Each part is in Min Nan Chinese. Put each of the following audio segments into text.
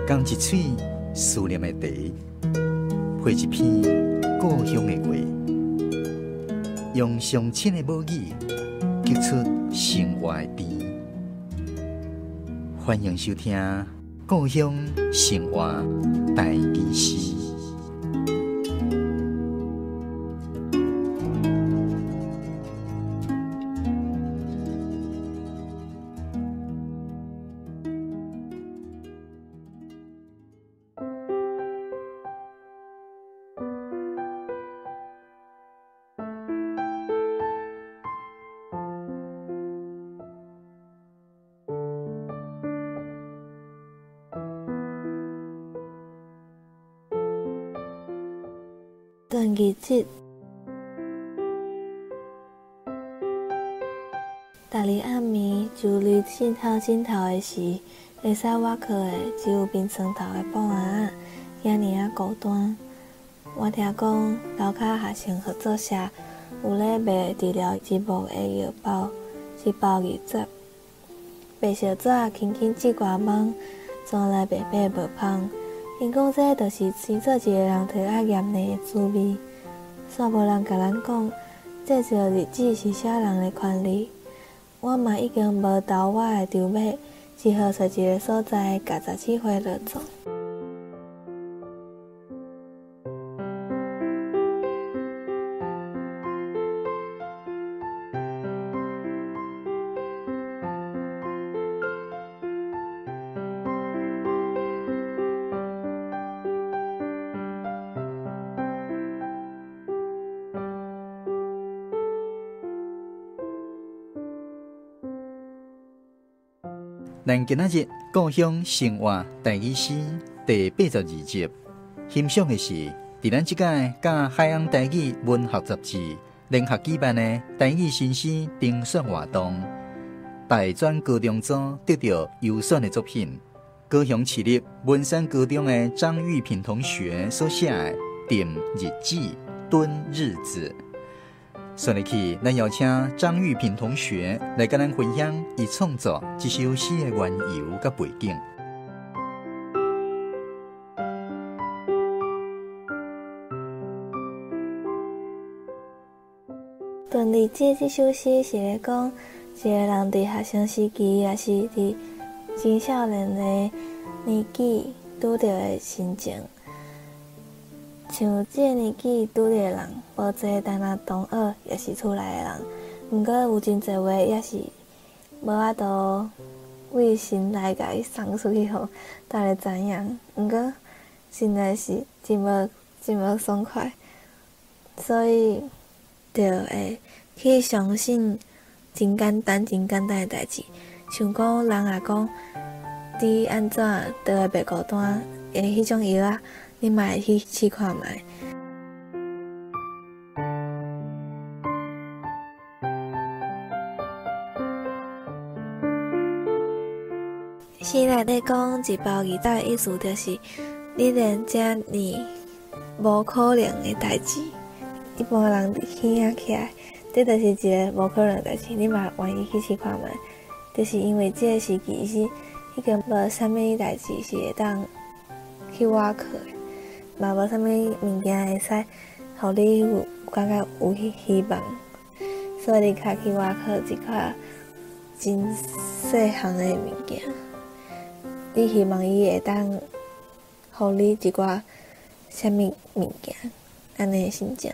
仝一喙思念的茶，配一篇故乡的话，用上亲的母语，激出生活的甜。欢迎收听《故乡生活台语诗》。断日子，逐日暗暝，就离枕头枕头的时，会使倚靠的只有眠床头的布仔仔，遐尔仔孤单。我听讲，楼跤学生合作社有咧卖治疗植物的药包，一包20，白色纸轻轻折外网，转来白白无芳。𪜶讲这就是生做一个人提仔验的滋味。煞无人共咱讲，这做日子是啥人的权利。我嘛已经无投我的筹码，只好揣一个所在，共17岁落葬。咱今仔日故乡生活台语诗第82集，欣赏的是伫咱这届佮海洋台语文学杂志联合举办的台语新诗评选活动，大专高中组得到优选的作品，高雄市立文山高中的张玉萍同学所写的《点日记》蹲日子。紲入去，咱邀请张玉萍同学来佮咱分享伊创作这首诗的缘由佮背景。顿日子这首诗是咧讲一个人伫学生时期，也是伫青少年的年纪拄著的心情。像这个年纪拄著的人，无济，但若同学也是厝内的人，毋过有真济话也是无法度为心内共伊送出去，予大家知影。毋过真的是真无爽快，所以就会去相信真简单、真简单的代志，像讲人若讲你按怎就会袂孤单的彼种药仔，你嘛会去试看觅。诗内底讲一包20的意思，就是你连遮尔无可能的代志，一般人耳起来，这就是一个无可能的代志，你嘛愿意去试看觅，就是因为这个时期是已经无啥物代志是会当去倚靠的，嘛无啥物物件会使予你有感觉有希望，所以你较去倚靠一寡真细项的物件，你希望伊会当予你一寡啥物物件，按呢的心情。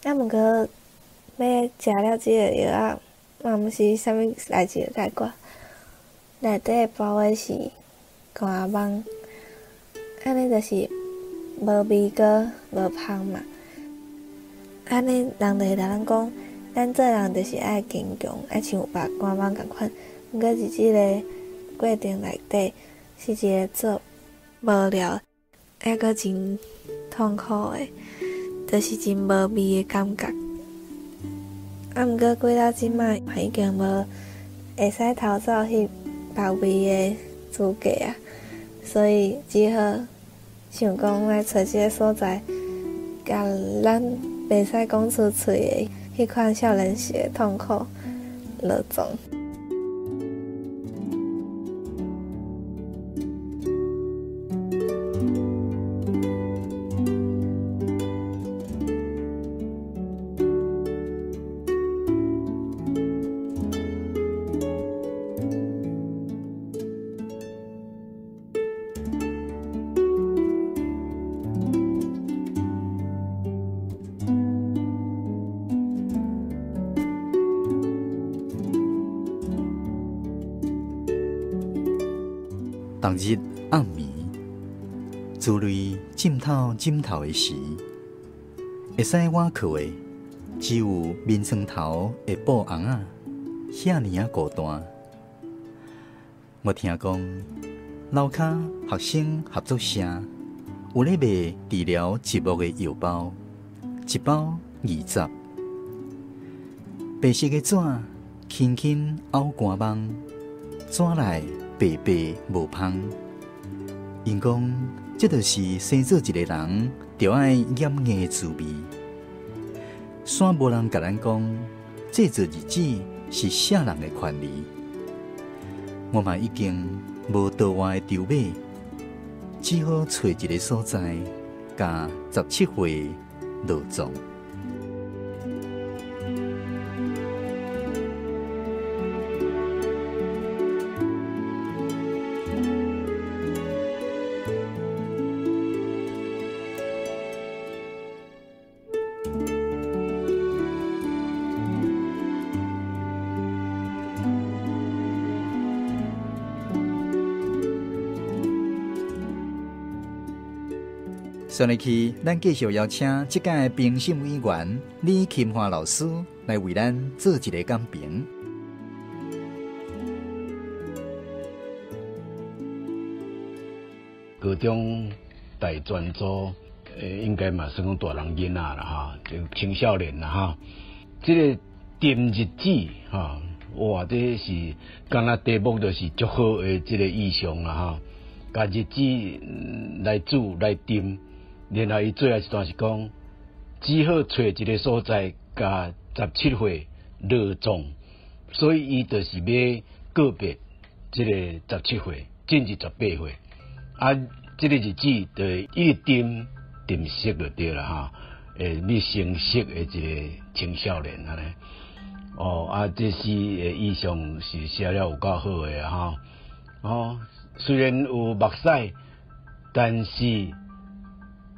毋过欲食了这个药仔，嘛毋是啥物代志会解决，内底包的是肝网。按呢就是无味阁无芳嘛。按呢人就会共咱讲，咱做人就是爱坚强，爱像肉肝网仝款。毋过伫这个过程内底，是一个做无聊，抑阁真痛苦的，就是真无味的感觉。毋过过到这摆，已经无会使偷走彼别位的资格啊。所以只好想讲来揣一个所在，共咱袂使讲出嘴的彼款少年时的痛苦落葬。六日暗暝，珠淚浸透枕頭的時，會使倚靠的只有眠床頭的布尪仔，遐爾仔孤單。我聽講，樓跤學生合作社有咧賣治療寂寞的藥包，一包20。白色的紙，輕輕拗乾網，紙內白白無芳。𪜶講，這就是生做一個人，著愛掩硬的滋味。煞無人共咱講，製作日子是啥人的權利？我嘛已經無倒換的籌碼，只好揣一個所在，共17歲落葬。上一期，咱繼續邀請這屆評審委員李琴華老師來為咱做一個講評。高中大專組，應該嘛算講大人囡仔啦，哈，就青少年啦，哈。這個沉日子，哈，哇，這是敢若題目就是足好的這個意象啦，哈。共日子來煮來沉。然後伊最後一段是講，只好揣一個所在，共17歲落葬，所以伊就是欲告別這個17歲，進入18歲。啊，這個日子就一直沉沉色就對啦哈，會欲成熟的一個青少年按呢。哦，啊，這詩的意象是寫了有夠好的哈。哦，雖然有目屎，但是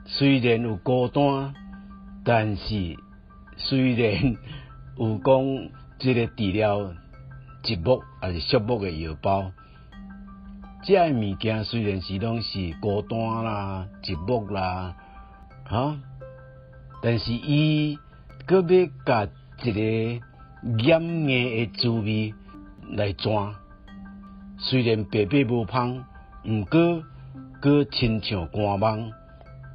雖然有孤單，但是雖然有講這個治療寂寞抑是寂寞的藥包，這个物件雖然是攏是孤單啦、寂寞啦，哈，但是伊閣欲共一個掩硬的滋味來轉，雖然白白無芳，毋過閣親像乾網。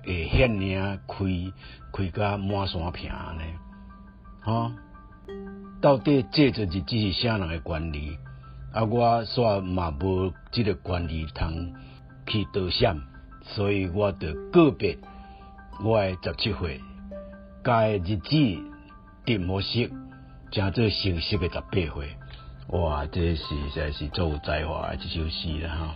會遐爾仔開開甲滿山坪呢？吼，到底製作日子是啥人的權利？啊，我煞嘛無這個權利通去躲閃，所以我就告別我的17歲，共日子沉予色，成做成熟的18歲。哇，這是實在是足有才華的這首詩啦，吼。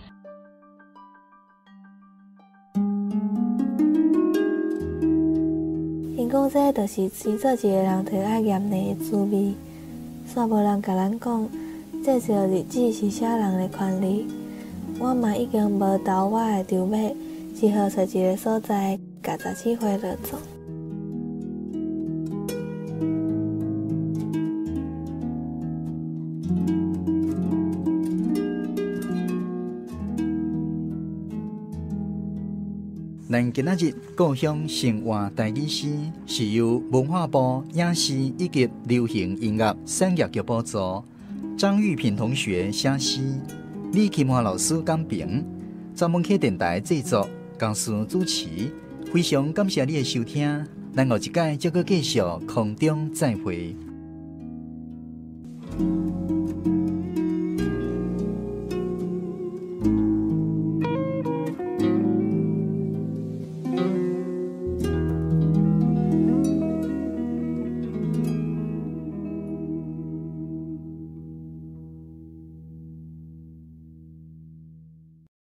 𪜶講這就是生做一個人著愛嚴厲的滋味，煞無人共咱講，製作日子是啥人的權利？我嘛已經無投我的籌碼，只好揣一個所在，共17歲落葬。咱今仔日故鄉生活台語詩是由文化部影視以及流行音樂產業局補助，張玉萍同學寫詩，李琴華老師講評，專門客電台製作，公司主持。非常感謝你的收聽，咱後一擺再閣繼續空中再會。